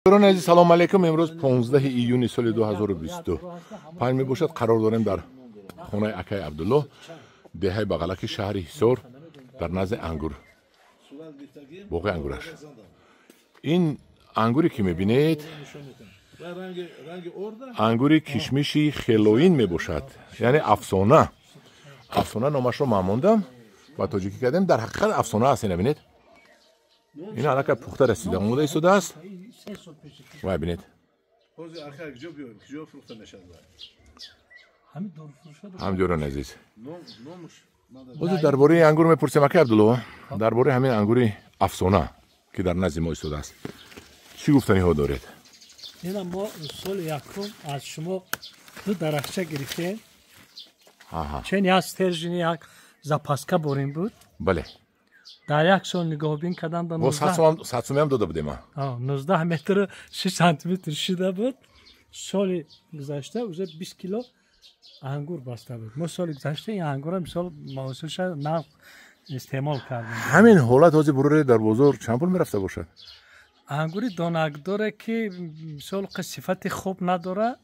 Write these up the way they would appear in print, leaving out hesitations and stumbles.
Дӯстони азиз, салом алейкум. Имрӯз 15 июни соли 2025 мебошад. Қарор дорем дар хонаи акаи Абдулло, деҳаи Бағалаки, шаҳри Ҳисор, дар назди ангур, боғи ангураш. Ин ангуре ки мебинед, ангури кишмиши хелоин мебошад, яъне афсона. Афсона номашро ман мондам ва тоҷикӣ кардем. Дар ҳақиқат афсона аст. Ина бинед, ин аллакай пухта расида, омода истодааст. Вай, бинед, ҳамдиёрони азиз, ҳозир дар бораи ангур мепурсем. Акай Абдулло, дар бораи ҳамин ангури афсона, ки дар назди мо истодааст, чӣ гуфтаниҳо доред? Ина мо соли якум аз шумо ду дарахча гирифтем. Чен як стержень, як запаска борем буд. Бале. Дар як сол нигоҳбин кардан ба 100 сумиам дода будем. 19 метру 6 сантиметр шида буд. Соли гузашта уже 20 кило ангур баста буд. Мо соли гузашта ин ангура, мисол, маҳсулша нав истеъмол кардем. Ҳамин ҳолат ҳозир буруре дар бозор чанд пул мерафта бошад? Ангури донакдоре, ки мисол сифати хуб надора,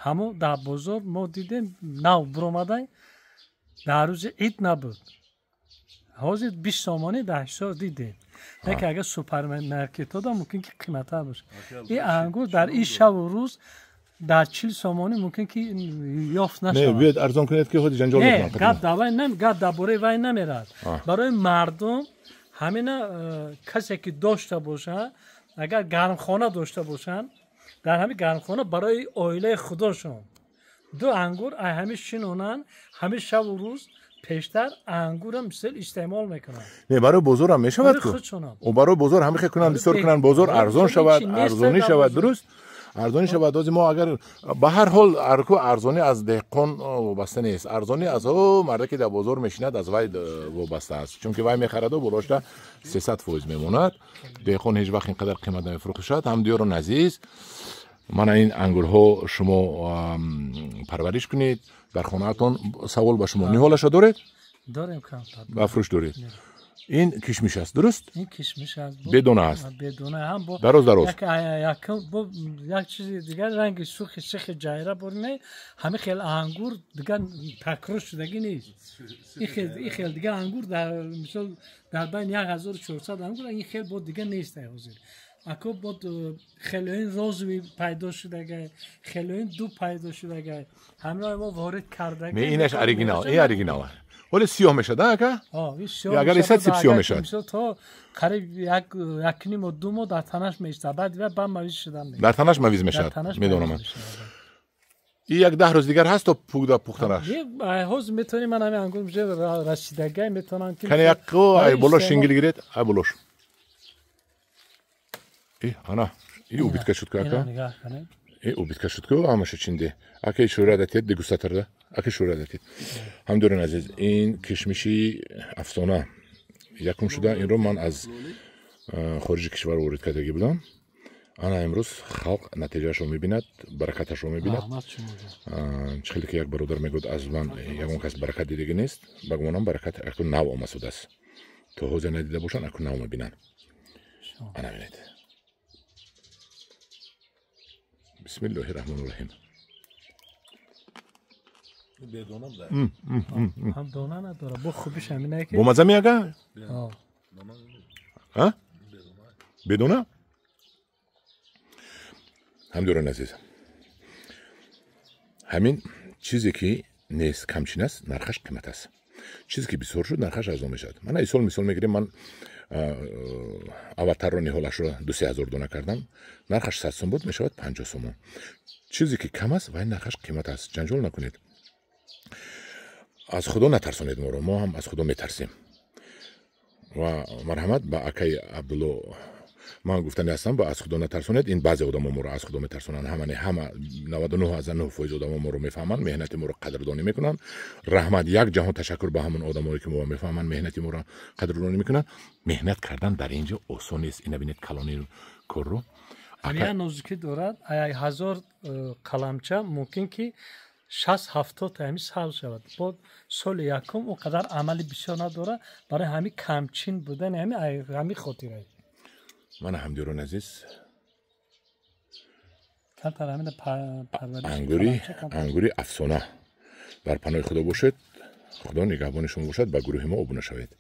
ҳамо дар бозор мо дидем, нав буромадай, дар рӯзи ид набуд. Ҳозир 20 сомонӣ дар Ҳисор дидем, лекин агар супермаркетҳода мумкин ки қиматтар бошад. Ин ангур дар ин шабу рӯз дар 40 сомонӣ мумкин ки ёфт нашавад. Биёед, арзон кунед, ки ҳози ҷанҷол. Гап гап дар бораи вай намерад. Барои мардум ҳамина касе ки дошта бошад, агар гармхона дошта бошанд, дар ҳамин гармхона барои оилаи худошон ду ангур ай ҳамин шинонанд, ҳамин шабу рӯз пештар ангурам мисол истеъмол мекунанд. Не, барои бозорам мешавад ку. Барои бозор ҳамихе кунанд, бисёр кунанд, бозор арзон шавад, арзонӣ шавад, дуруст, арзонӣ шавад. Ози мо агар ба ҳар ҳол арку арзонӣ аз деҳқон вобаста нест, арзонӣ аз о марде ки дар бозор мешинад, аз вай вобаста аст, чунки вай мехараду болошта 300% мемонад. Деҳқон ҳеҷ вақт ин қадар қимат намефурӯхшад. Ҳамдиёрон азиз, мана ин ангурҳо, шумо парвариш кунед дар хонаатон. Савол ба шумо: ниҳолаша доред? Дорем. Ба фурӯш доред? Ин кишмиш аст, дуруст? Ин кишмиш аст. Бедона аст. Бедона ҳам. Бо дароз дароз. Як чизи дигар, ранги сурхи сихи ҷайра борине, ҳамин хел ангур дигар такрор шудагӣ нест. Ин хел дигар ангур дар, мисол, дар байни 1400 ангур ин хел бо дигар нест. Ҳозир ако бод хелоин розовый пайдо шудагай, хелоин ду пайдо шудагай, ҳамино мо ворид карда. Не, инаш оригинал, ин оригинал. Ҳоле сиёҳ мешад, ака? Агар исад сиб сиёҳ мешавад. То қариб якниму 2 моҳ дар танаш меистад, баъд ба мавиз шудан. Дар танаш мавиз мешавад, медонам ман. И як 10 рӯз дигар ҳаст то пухтанаш. Ҳозир метавонӣ, ман ҳамин ангур расидагай, метавонам ки Кани, як ай боло шингил гиред, ай болош. И ана и убитка шуд ку, ака, и убитка шуд ку, ҳамаша чинде. Ака, шӯра датед, дегустаторда, ака, шӯра датед. Ҳамдорин азиз, ин кишмиши афсона якум шуда, инро ман аз хориҷи кишвар ворид кардагӣ будам. Ана имрӯз халқ натиҷаашро мебинад, баракаташро мебинад. Чӣ хеле ки як бародар мегӯяд, аз ман ягон кас баракат дидагӣ нест. Ба гумонам, баракат акун нав омасудааст. То ҳозир надида бошанд, акун нав мебинанд. Ана бинед. Бисмиллоҳи раҳмони раҳим. Ҳам дона надора, бо хубиш ҳаминае ки Бо маза меага, бедона. Ҳамдиёрон азиз, ҳамин чизе ки нест, камчин аст, нархаш қимат аст. Чизе ки бисёр шуд, нархаш арзон мешавад. Мана исол мисол мегирем: ман аввалтарро ниҳолашро 2-3 ҳазор дона кардам, нархаш 100 сум буд, мешавад 50 сомон. Чизе ки кам аст, вай нархаш қимат аст. Ҷанҷол накунед, аз Худо натарсонед моро, мо ҳам аз Худо метарсем. Ва марҳамат ба акаи Абдулло. Ман гуфтани ҳастам, ба аз Худо натарсонед. Ин баъзе одамо моро аз Худо метарсонанд, ҳама не, ҳама 99,9% одамо моро мефаҳманд, меҳнати моро қадрдонӣ мекунанд. Раҳмат, як ҷаҳон ташаккур ба ҳамон одамое ки моро мефаҳманд, меҳнати моро қадрдонӣ мекунанд. Меҳнат кардан дар ин ҷо осон нест. Ина бинед, калони корро. Ҳамия нозукӣ дорад. 1000 қаламча мумкин ки 60-70 ҳами сабз шавад. Бо соли якум он қадар амали бисёр надорад, барои ҳами камчин будани ҳами хотирае. Мана, ҳамдиёрони азиз. Камтар ҳамина парвариш. Ангури афсона. Бар паноҳи Худо бошед, Худо нигаҳбони шумо бошад. Ба гурӯҳи мо обуна шавед.